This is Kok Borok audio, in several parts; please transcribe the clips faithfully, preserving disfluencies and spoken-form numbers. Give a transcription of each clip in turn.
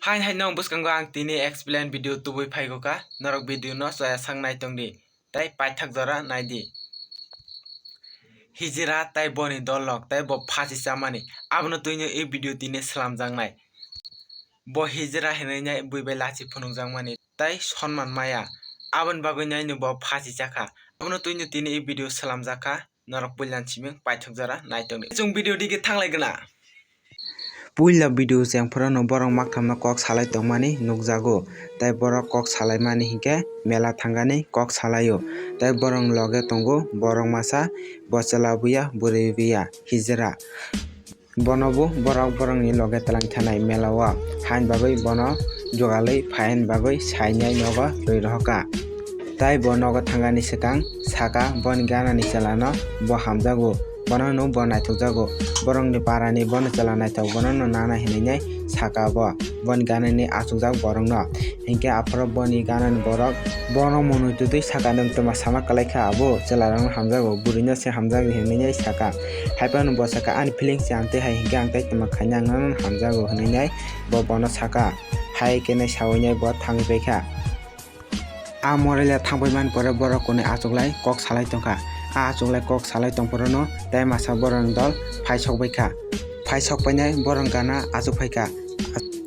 Hain hai nong bwskango ang tini explain video tubui phaigo kha, norok video no chaya sak nai tong di, tei paithak jora nai di. Hijra tei boni dol rok tei bo phasi chamani, abono twino e video tini slamjaknai. Bo hijra hinwi nai bui bai lachi phunukjakmani tei sonman maya, aboni bagwi naino bo phasi chakha, abono twino tini e video slamjakha. Norok puila simi paithak jora nai tongdi. Chwng video dige thanglai gana. Puila video chengphorono borok makthamno kok salai tongmani nukjago. Tei borok kok salaimani hinkhe mela thangani kok salaio. Tei borok loge tongo borok masa, bo chwla buya, bwrwi buya, hijra. Bono bo borok borokni loge twlang thanai mela o. Hain bagwi bono jugalwi phaini bagwi sainai nogo twi rohorkha. Tai bo nogo thangani swkang saka boni ganani chwlano bo hamjago, bono no bo naithokjago. Borokni parani bono chwla naithok, bono no nana hinwi nai saka bo. Boni ganani achukjak borokno. Hinkhe aphuru boni ganani borok bono mwnwi twtwi saka, "Nwng twma sama kwlai kha abo? Chwlarokno hamjago, bwrwino se hamjakdi," hinwi nai saka. Haiphano bo saka, "Ani feelings se ang twi hai hinkhe ang tei twma khaina ang nono hamjago," hinwi nai bo bono saka. Hai khe nai sawi nai bo thangwi pai kha. A Morila thangbai mani pore borok kwnwi achuklai kok salai tongkha. A achuklai kok salai tongphorono tei masa borokni dol phai sokbai kha. Phai sokpainai borok gana achuk phaikha.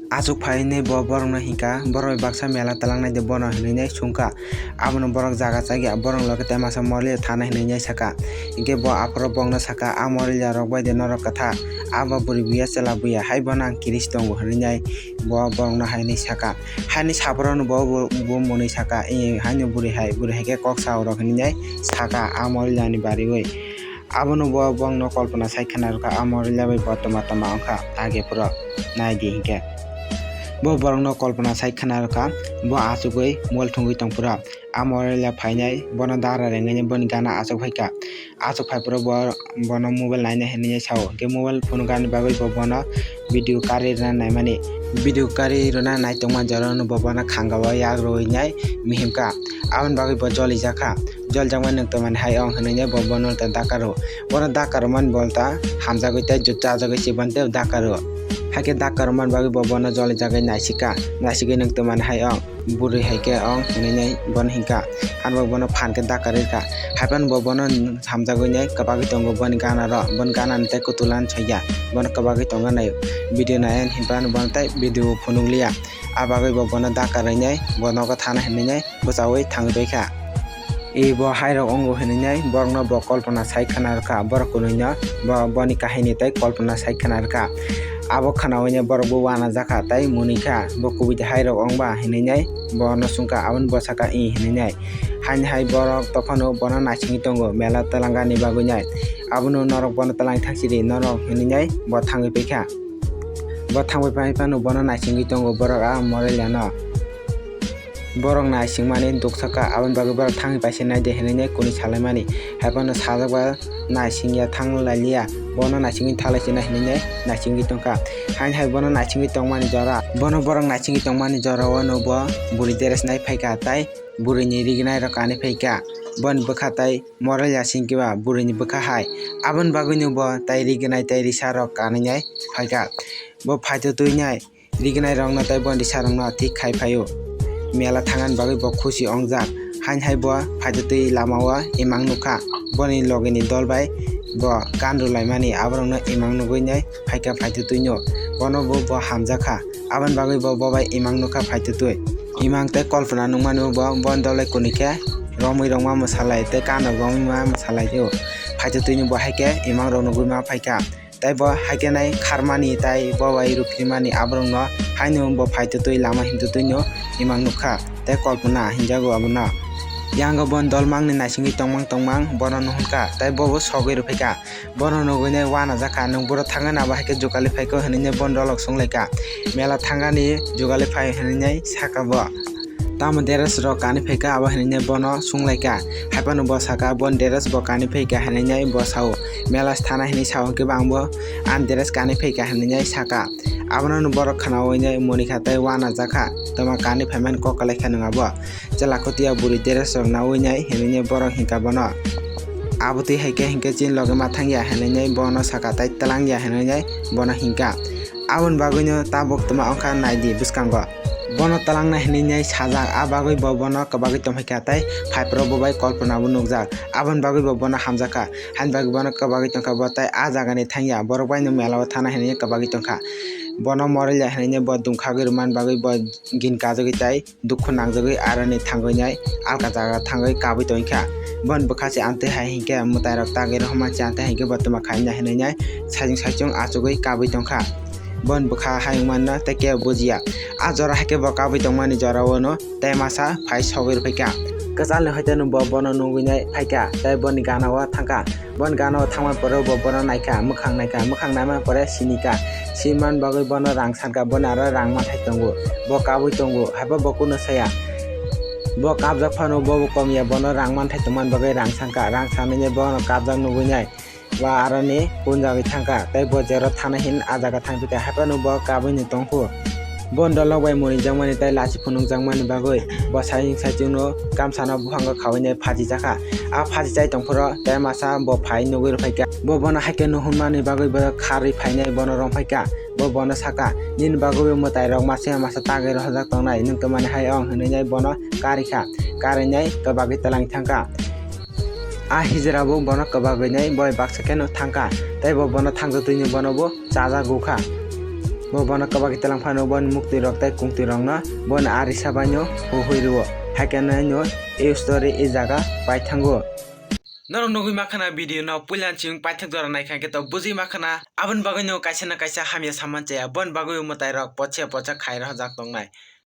Achuk phainai bo borokno hinkha, "Borok bai baksa mela twlangnai de bono," hinwi nai sungkha. Abono borok jaga chagya borok loge tei masa Morila thana hinwi nai saka. Hinkhe bo aphuru bokno saka, "A Morila rok bai de norok kwtha, abo bwrwi buya chwla buya hai bono ang kiris tongo," hinwi nai bo borokno hainwi saka. Haini saphorono bo, bo, bo mwnwi saka, "Ee, haino bwrwi hai, bwrwi hai khe kok sao rok," hinwi nai saka a Morilani bariwi. Abono bo bongno kolpona sai khna rwkha, a Morila bai bo toma toma wngkha age phuru nai di hinkhe. Bo borokno kolpona sai khna rwkha, bo achugwi mol thwngwi tong phuru. A Morila phainai, bono dara rengwi boni gana achuk phaikha. Achuk phai phuru bo, bono mobile naina hinwi sao. Hinkhe mobile phunukani bagwi bo bono video kari rwna naimani. Video kari rwna nai tongma jorano bo bono khangao yak rwui nai mihimkha. Aboni bagwi bo jolijakha. Jolijakmani nwng tongmani hai ong hinwi nai bo bono ta dakaro. Bono dakaro mani bolta hamjagwi tei jut chajagwi chibani tei dakaro. Hakhe dakaro mani bagwi bo bono jolijagwi naisikha. Naisigwi nwng tongmani hai ong. Bwrwi hai khe ong hinwi nai bono hinkha. Ani bo bono phan khe dakar rwkha. Haiphano bo bono hamjagwi nai kwbagwi tongo boni gana rok. Boni gana ni tei kwtwlan saiya. Bono kwbagwi tongo nai video nai hinphano bono tei video phunukliya. A bagwi bo bono dakar rwi nai bo nogo thana hinwi nai bwchaui thangwi bai kha. E bo hai rok wngo hinwi nai borokno bo kolpona sai khna rwkha. Borok kwnwi no bo, boni kahini tei kolpona sai khna rwkha. Abo khnaui nai borok bo uanajakha tei mwnwi kha. Bo kubui de hai rok wng ba hinwi nai bono swngkha, aboni bwsakha, "Ee," hinwi nai. Haini hai borok tophano bono naisingwi tongo mela twlangani bagwi nai. Abono norok bono twlang thangsidi norok hinwi nai bo thangwi paikha. Bo thangwi pai phano bono naisingwi tongo borok a Morila no. Borok naisingmani duksa kha, aboni bagwi borok thangwi paisa nai de hinwi nai kwnwi salaimani. Haiphano sajak ba naisingya thang lailiya, bono naisingwi thalaisina hinwi nai naisingwi tongkha. Haini hai bono naisingwi tongmani jora, bono borok naisingwi tongmani jorao no bo bwrwi dress nai phaikha tei bwrwini rignai rok kanwi phaikha. Boni bwkha tei Morila singkhe ba bwrwini bwkha hai, aboni bagwi no bo tei rignai tei risa rok kanwi nai phaikha. Bo phaito twi nai. Rignai rokno tei bondisa rokno thik khai phaio. Mela thangani bagwi bo khusi wngjak. Haini hai bo phaitotwi lamao imang nukha. Boni logini dol bai bo kan rwlaimani aborokno imang nugwi nai phaikha phaitotwino. Bono bo, bo hamjakha. Aboni bagwi bo, bo bai imang nukha phaitotwi. Imang tei kolpona nukmani bo, boni dol bai kwnwi khe romwi rwngma mwsalai tei kan rok romwi ma mwsalaio. Phaitotwino bo hai khe imang rok nugwi ma phaikha. Tei bo hai khe nai kharmani tei bo bai rwphrimani aborokno haino bo phaitotwi lama himtotwino imang nukha tei kolpona hinjago abono. Yango bo dolmangni naisingwi tongmang tongmang bono nuhurkha tei bobo sogwi rwphaikha. Bono nugwi nai uanajakha, "Nwng buro thangani abo hai khe jukali phaikho?" hinwi nai bono dolok sunglaikha. Mela thangani jukali phai hinwi nai sakha bo. Tamo dress rok kanwi phaikha abo hinwi nai bono sunglaikha. Haiphano bo sakha, "Boni dress bo kanwi phaikha," hinwi nai bo sao. Mela se thana hinwi sao, hwnkhe bo ang bo ani dress kanwi phaikha hinwi nai sakha. Abono no borok khnaui nai mwnwi kha tei uanajakha. Tamo kanwi phaimani kok kwlaikha nwng abo. Chwla kwtwiya bwrwi dress rok naui nai hinwi nai borok hinkha bono. Abotwi hai khe hinkhe chini loge ma thangya hinwi nai bono sakha tei twlangya hinwi nai bono hinkha. Aboni bagwino tabuk twma wngkha naidi bwskango. Bono twlangna hinwi nai sajak, a bagwi bo bono kwbagwi tongphaikha tei phaiphuru bo bai kolpona bo nukjak. Aboni bagwi bo bono hamjakha, haini bagwi bono kwbagwi tongkha bo tei a jagani thangya, borok baino mela o thana hinwi kwbagwi tongkha. Bono morila hinwi bo dungkhagwi rwmani bagwi bo gin kajagwi tei dukhu nangjagwi aroni thangwi nai alka jaga thangwi kabwi tongkha. Boni bwkha se amtwi hai hinkhe mwtairok tagwi rohorma se amtwi hinkhe bo twma khaina hinwi nai saichung saichung achugwi kabwi tongkha. Boni bwkha hai wngmano tei kebo bujiya. A jora haikhe bo kabwi tongmani jorao no tei masa phai sogwi rwphaikha. Kwchalni hoiteno bo bono nugwi nai phaikha tei boni gana o thangkha. Boni gana o thangmani pore bo bono naikha, mwkhang naikha, mwkhang naimani pore sinikha. Sinimani bagwi bono rang sankha, boni aro rang manthai tongo. Bo kabwi tongo, haibo bo kunu saya. Bo kabjak phano bo komya, bono rang manthai tongmani bagwi rang sankha, rang sanwi bono kabjak nugwi nai. Ba aroni punjagwi thangkha, tei bo jero thana hin a jaga thangphikha, haphano bo kabwino tongkhu. Bon dolok bai mwnwi jakmani tei lachi phunuk jakmani bagwi bo saichung saichungno kamsano buphango khawinai phaji jakha. A phaji chai tongphuru tei masa bo phai nugwi rwphaikha. Bo bono haikhe nuhunmani bagwi bo kharwi phainai bono romphaikha. Bo bono sakha, "Nini bagwi bo mwtairok masa masa tagwi rohorjak tongnai, nwng twmani hai ong?" Hinwi bono karikha. Karinai kwbagwi twlang thangkha. A hijra bo bono kwbagwi nai boi baksa kheno thangkha, tei bo bono thangjak twini bono bo chajak gukha. Bo bono kwbagwi twlang phano boni muktwi rok tei kungtwi rokno boni arisa baino huhui rwo. Haikhe naino e story e jaga paithango. Norok nugwi makhana video no puila chwng paithak jora naikha khe to bujui makhana, aboni bagwi no kaisa na kaisa hamya saman chaya, boni bagwi mwtai rok pochya pochak khai rohorjak tongnai.